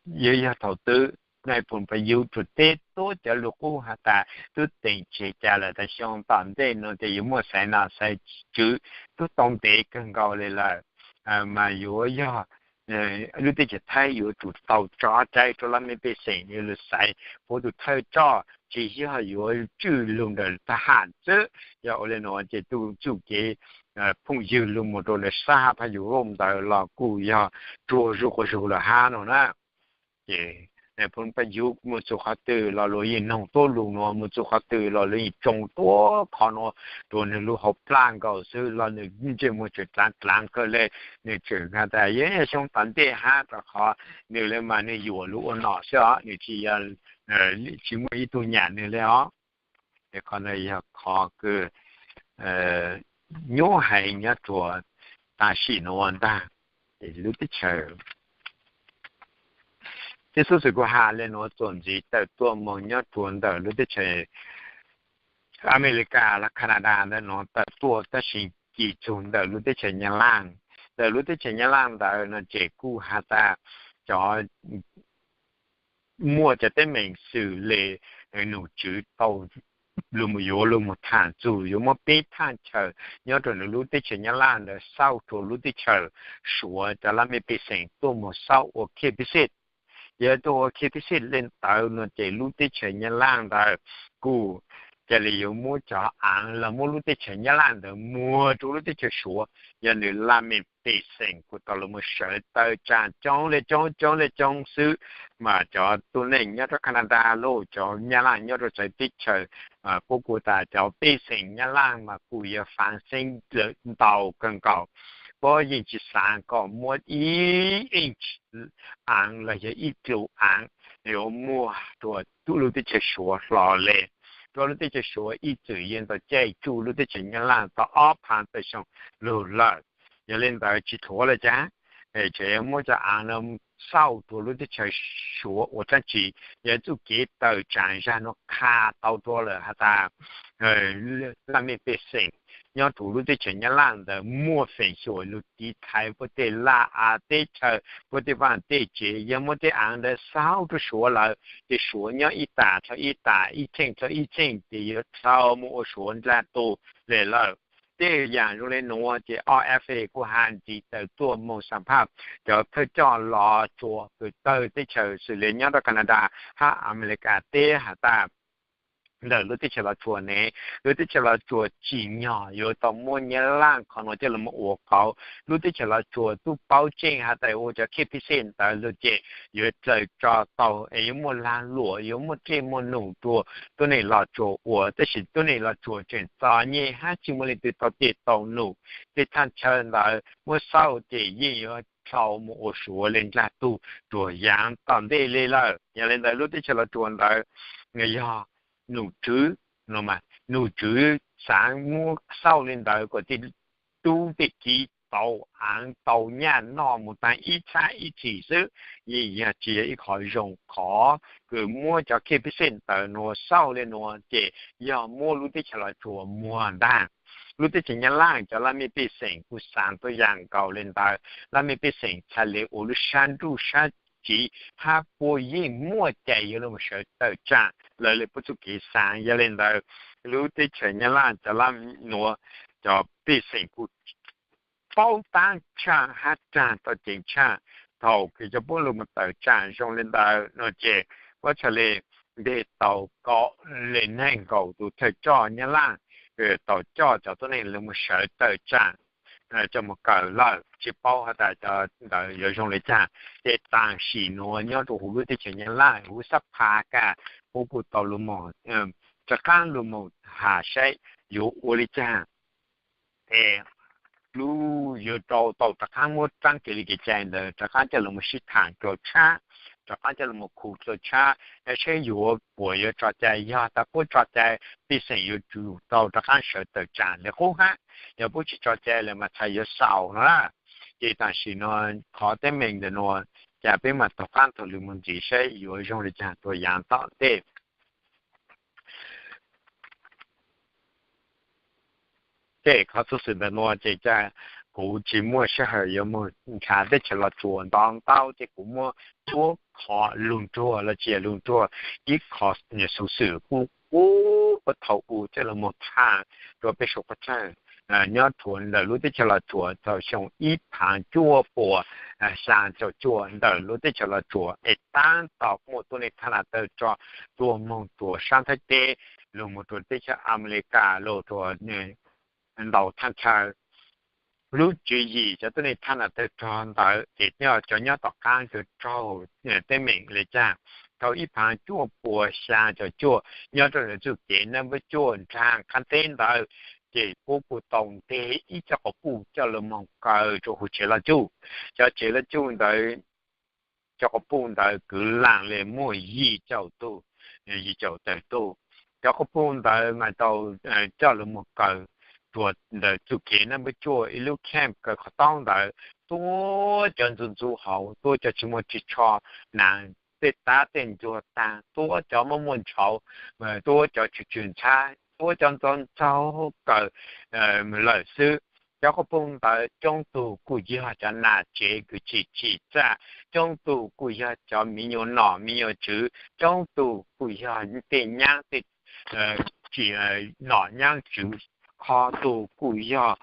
yog thaum twg, Nais Phoo Prayuth tsuas teb tuab cov lug qub has tas tub teem tseg ca lawm tas xyoo tom ntej nuav ces yuav muaj xaiv nom xaiv tswv tub tau ntev kawg nkaus le lawm. Mas yuav yog lub teb chaws Thaib yuav tsum tau tso cai rua lab mej pej xeem yuav lug xaiv puab tug thawj roj, tsis yog yuav tswj lug ntawm thab ham xwb. Yog ua le nuav ces tug txuj kev phooj ywg lug moog rua ntawm sab hab phab Europe ntawd los kuj yog tsuag zug quas zug lawm hab no na. Ces Nais Phoo Prayuth moog txug qhov twg los luag yeej noog tuab lug nuav, moog txug qhov twg los luag yeej tsoo tuab qhov nuav rua nwg lub hauv plag nkaus xwb los nwg ntsej muag tseem dlaav dlaav kawg le. Nwg tseem has tas yog xyoo tom ntej hab rua qhov nwg le mas nwg yuam lug ua nom xwb os, nwg tsis yog, tsis muaj ib tug nyam nwg le os. Es qhov ntawd yog qhov kws nyuaj heev nyob rua tam sim nuav ntag. Lub teb chaws, tej xuv xwm kuv has le nuav txuas ntxiv tawm tuaj moog nyob rua ntawm lub teb chaws Amelikas los Canada ntawd nuav tawm tuaj tab sis ci txug ntawm lub teb chaws Nyab Laj. Ntawm lub teb chaws Nyab Laj ntawd no ces kuj has tas cov muaj cov teeb meem xws le nom tswv tau lug yuav lug moog tham txug yuav muab peb thaj chaw nyob rua nws lub teb chaws Nyab Laj ntawd xauj rua lub teb chaws Suav cov lab mej pej xeem tuaj moog xauj ua case pej xeem. Yog tuaj ua case pej xeem le ntawd no ces lub teb chaws Nyab Laj ntawd kuj ca le yuav muab cov aav los muab lub teb chaws Nyab Laj ntawd muag rua lub teb chaws Suav. Yog nws lab mej pej xeem kuj tau lug moog sawv tawm tsaam coob le coob coob le coob xwb, mas cov tuab neeg nyob rua Canada los cov Nyab Laj nyob rua txawv teb chaws, puab kuj tas cov pej xeem Nyab Laj mas kuj yog faav xeeb lawm ntau kawg nkaus. Puab yeej tsis xaav kom muab ib inch aav los yog ib dlus aav yuav muag rua lub teb chaws Suav hlo le. Rua lub teb chaws Suav ib txwm yeej tau caij tsuj lub teb chaws Nyab Laj tau ob phav tawm xyoo lug lawm. Yog le ntawd tsis thuav le caag, tseem yuav muab cov aav no xauj rua lub teb chaws Suav ua dlaab tsi? Yog txuj kev tawm tsaam zag nuav qha tau rua lawm has tas laj mej pej xeem nyob rua lub teb chaws Nyab Laj ntawd muaj feem xyuam lug tiv thaiv puab tej laj av teb chaws, puab tej vaaj tej tsev. Yog muab tej aav ntawd xauj rua Suav lawm ces Suav nyob ib tas dlhau ib tas, ib txheej dlhau ib txheej ces yuav dlhau moog ua Suav ntaag tug le lawm. Tej yaam zoo le nuav ces O F A kuj has ntxiv tawm tuaj moog xam phaj cov thawj coj los tsuas kws tawg teb chaws xws le nyob rua Canada hab Amelikas teb has tas ntawm lub teb chaws Los Tsuas ne, lub teb chaws Los Tsuas tsim nyog yuav tau muab Nyab Laj qhov no coj los ua qauv. Lub teb chaws Los Tsuas twb paub tseeb has tas ua cov khej phij xej ntawd lug ces yuav raws tso tau es yuav muaj lag luam, yuav muaj dej muaj num rua tuab neeg Los Tsuas ua, tab sis tuab neeg Los Tsuas tseem txom nyem hab tsis muaj leej twg tau dej tau num. Tej thaj chaw ntawd muab xauj ces yeej yuav dhau mus ua Suav le nrag tug ruam yaav tom ntej le lawm. Yog le ntawd lub teb chaws Los Tsuas ntawd yog num tswv, num tswv xaav muab xauj le ntawd kom tej tub tej kiv tau aav tau nyaj noj mus taag ib txhab ib txhis xwb. Yeej yog tsis yog ib qho zoo qhov kws muab cov khej phij xej ntawd nuav xauj le nuav ces yog muab lub teb chaws Los Tsuas muag ntag. Lub teb chaws Nyab Laj cov laj mej pej xeem kuj xaav tuab yaam nkaus le ntawd. Laj mej pej xeem txhaj le ua lub sab nruj sab tsiv hab puab yeej muaj cai yuav lug sawv tawm tsaam lawv le puab txuj kev xaav. Yog le ntawd lub teb chaws Nyab Laj cov laj nuav cov pej xeem kuj paub taab tshaj hab raag tau ceev tshaj thaum kws cov puab lug mus tawm tsaam zoo le ntawd no ces puab txhaj le nteg tau kaum le neeg nkaum tus thawj coj Nyab Laj tau coj cov tuab neeg lug mus sawv tawm tsaam coj mus kawm lawm. Tsis paub has tas cov ntawd yuav zoo le caag. Ces taam sim nuav nyob rua huv lub teb chaws Nyab Laj huv Xab Pha Kas puab kuj tau lug moog rov qaab lug moog has saib yuav ua le caag es lub yuav rau tau rov qaab muab raab kev li kev cai ntawd rov qaab coj lug moog sib thaam rua tshab, rov qaab coj lug moog khu rua tshab saib yuav puas yuav tso cai. Yog tas puab tso cai pej xeem yuav tsum tau rov qaab sawv tawm tsaam le qub hab. Yog puab tsis tso cai lawm mas txhad yuav xaus no na. Ces taam sim nuav qhov teeb meem ntawm nuav cas peb maam tog qaab taug lug moog ntxiv saib yuav zoo le caag rua yaav tom ntej. Ces qhov txuj xwm ntawm nuav ces kuv tsis muaj sij hawm yuav moog nrhav teb chaws Los Tsuas ntau ntau ces kuv muab tuab qhov lug nruag los tsis yog lug nruag ib qho xuv xwm kuj kuj puab thaum u coj lug moog thaam rua peb suav qhov txheej nyob rua ntawm lub teb chaws Los Tsuas thaum xyoo ib phav cuaj puas xyaa caum cuaj ntawm lub teb chaws Los Tsuas es taab tom muaj tuab neeg thaj nam tawg rog tuaj moog rua saab Thaib teb, lug moog rua teb chaws Amelikas, lug rua ntau thaj chaw. Lub tswv yim cov tuab neeg thaj nam tawg rog ntawd ces cov nyob tom qaab yuav raug teeb meem le caag. Thaum ib phav cuaj puas xyaa caum cuaj nyob rua ntawm txuj kev nab npawb cuaj nraag qaab teb ntawd ces puab kuj tau nteg ib cov quas puj coj lug moog kaw rua huv tsev loj cuj. Cov tsev loj cuj ntawd cov quas puj ntawd kwv laam le muaj yim caum tug, yim caum tawm tug. Cov quas puj ntawd mas tau coj lug moog kaw rua ntawm txuj kev nab npawb cuaj ib lub camp kaw qhov taub ntawd, tuab cov ntxu ntxu hauv, tuab cov tsis muaj ris tsho, nam tej tab tej ntsuag taag, tuab cov muaj muaj ntshauv, tuab cov tsw tsw ntxhab, tuab cov ntxaug ntxaug kaw lawm xwb. Cov quas puj ntawd coob tug kuj yog cov nam tsev kws tsim txim txaj, coob tug kuj yog cov miv nyuas nom miv nyuas tswv, coob tug kuj yog tej nyaab tej tsim nom nyaab tswv, qhov tug kuj yog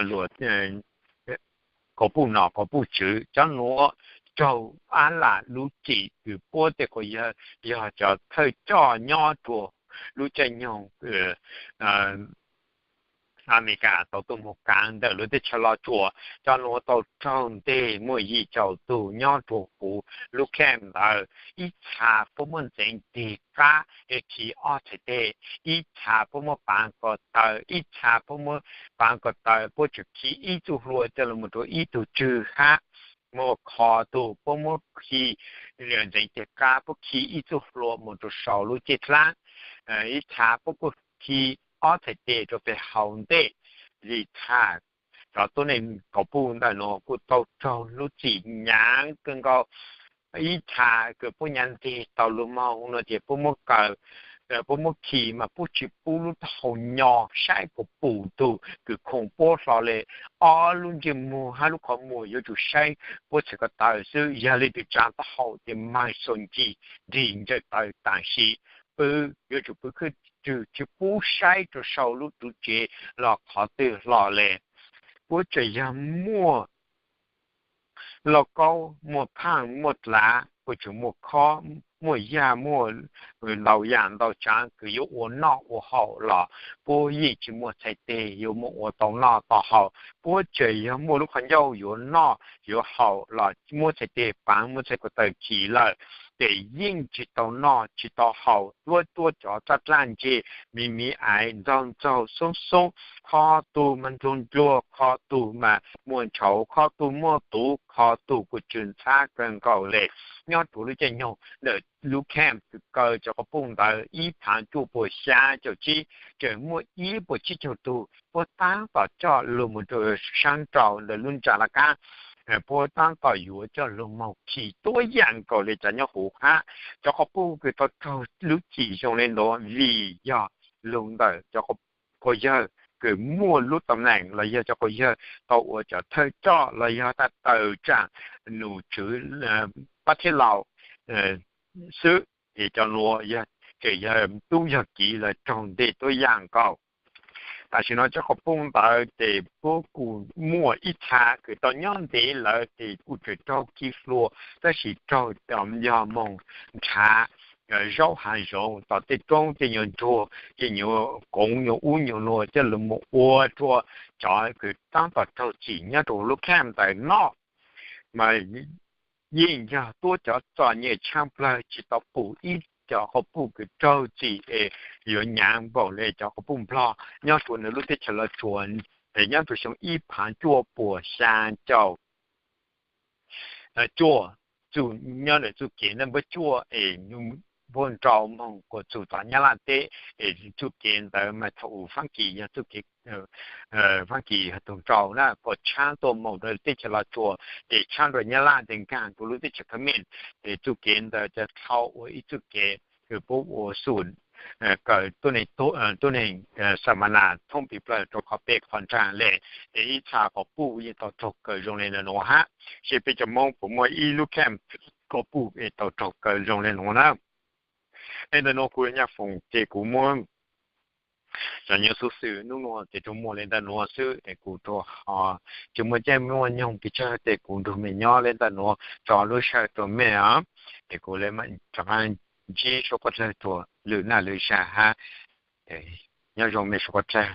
luas quas puj nom quas puj tswv. Cov nuav raug ab lam lub txim kws puab tej quas yawg yog cov thawj coj nyob rua lub caij nyoog Amelikas tau tuaj moog kaav ntawm lub teb chaws Los Tsuas. Cov nuav tau raug nteg muaj yim caum tug nyob rua huv lub camp ntawd. Ib txha puab muab ntxeev tig qab es khi ob txhais tes, ib txha puab muab paav ko taw, ib txha puab muab paav ko taw puab tseem khi ib txuj hlua coj lug moog rua ib tug tswg hab. Muaj qhov tug puab muab khi ntxeev tig qab puab khi ib txuj hlua moog rua sau lub caj dlaab, ib txha puab kuj khi ob txhais tes rua peg hauv ntej. Li txha cov tuab neeg quas puj ntawm nuav kuj tau raug lub txim nyaav kawg nkaus. Ib txha kws puab nyav nteg tau lug moog no ces puab muab kaw, puab muab khi mas puab tsis pub lub taub hau nyo saib puas pum tug kws khoom puab hlo le. Ob lub ntsej muag hab lub qhov muag yuav tsum saib puab txhais ko taw xwb. Yog le tug tsaav taub hau ces maag xoo ncig nrig ntsawj taw tam sim. Pw yuav tsum pw khwj rwg tsis pub saib rua sau lub ruv tsev los qhov twg hlo le. Puab tseem yog muaj lauj kaub, muaj phaaj, muaj dlav, puab tseem muaj khob, muaj yaj muaj ntau yam ntau tsaav kws yuav ua noj ua haus los puab yeej tsi muaj txhais teg yuav muaj ua tau noj tau haus. Puab tseem yog muaj lub qhov ncauj yuav noj yuav haus los muab txhais teg paav, muab txhais ko taw tsim lawm, ces yeej tsi tau noj tsi tau haus, tuab tuab cov tsab dlaj ntseg, miv miv aiv, ntxaug ntxaug, xoob xoob, qhov tug mas ntluag ntluag, qhov tug mas muaj ntshauv, qhov tug muaj tuv, qhov tug kuj tsw ntxhab kawg nkaus le. Nyob rua lub caij nyoog ntawm lub camp kws kaw cov quas puj ntawd ib phaav cuaj puas xyaa caum tsib, tseem muaj ib puas tsib caug tug puab taab tom coj lug moog rua saab nraud ntawm lub ntsa laj kaab. Puab taab tom yuav coj lug moog khi tuab yaam nkaus le cov nyob huv hab. Cov quas puj kws tau raug lub cim zoo le ntawd vim yog lug ntawm cov quas yawg kws muaj lub tam neem los yog cov quas yawg tau ua cov thawj coj los yog tawm tsaam num tswv pab thib laus xwb, es cov nuav yog tseem yog tub yog kiv los raug nteg tuab yaam nkaus. Tam sim no cov quas puj ntawd ces puab kuj muaj ib txha kws tau nyob ntev lawm ces kuj tseem raug khi hlua, tab sis raug yog moog nrhav zaub hav zoov tom tej roob tej nyuag ntsuag tej nyuag koov nyuag ub nyuag nuav coj lug moog ua rua cov kws taab tom raug txim nyob rua lub camp ntawd noj. Mas yeej yog tuab cov txom nyem tshaaj plawg tsi tau pum ib cov quas puj kws raug txim es yuav nyaav npaum le cov quas puj nplog nyob rua nws lub teb chaws Los Tsuas nyob rua xyoo ib phaav cuaj puas xyaa caum cuaj, txuj nyob ntawm txuj kev ntawm npuab cuaj es npuab nrau moog kuas txug tom Nyab Laj teb. Es txuj kev ntawd mas thaum u Faab Kis yog txuj kev Faab Kis tug nrau na kuas tshaab tuaj moog rua teb chaws Los Tsuas ces tshaab rua Nyab Laj tes nkaag rua lub teb chaws Khmer. Ces txuj kev ntawd cov dlhau ua ib txuj kev kws puab ua xum kaw tuab neeg Xa Ma Na thoob pis plawg rua qhov peb qhov nraag le. Ces ib txha quas puj yeej tau raug kaw zoo le nuav hab. Seb peb cov Moob puas muaj ib lub camp quas puj es tau raug kaw zoo le nuav na. Es ntawm nuav kuv Nyaj Foom ces kuv muab cov nyuas xuv xwm nub nuav ces tsuas muaj le ntawm nuav xwb es kuv tsuas ho tsis muaj caij muaj nyoog pes tsawg ces kuv nrug mej nyob le ntawm nuav tso lub sij hawm rua mej os. Es kuv le rov qaab ntsib suab quas dlawg rua lwm naj lwm zag hab. Nyob zoo mej suav quas dlawg.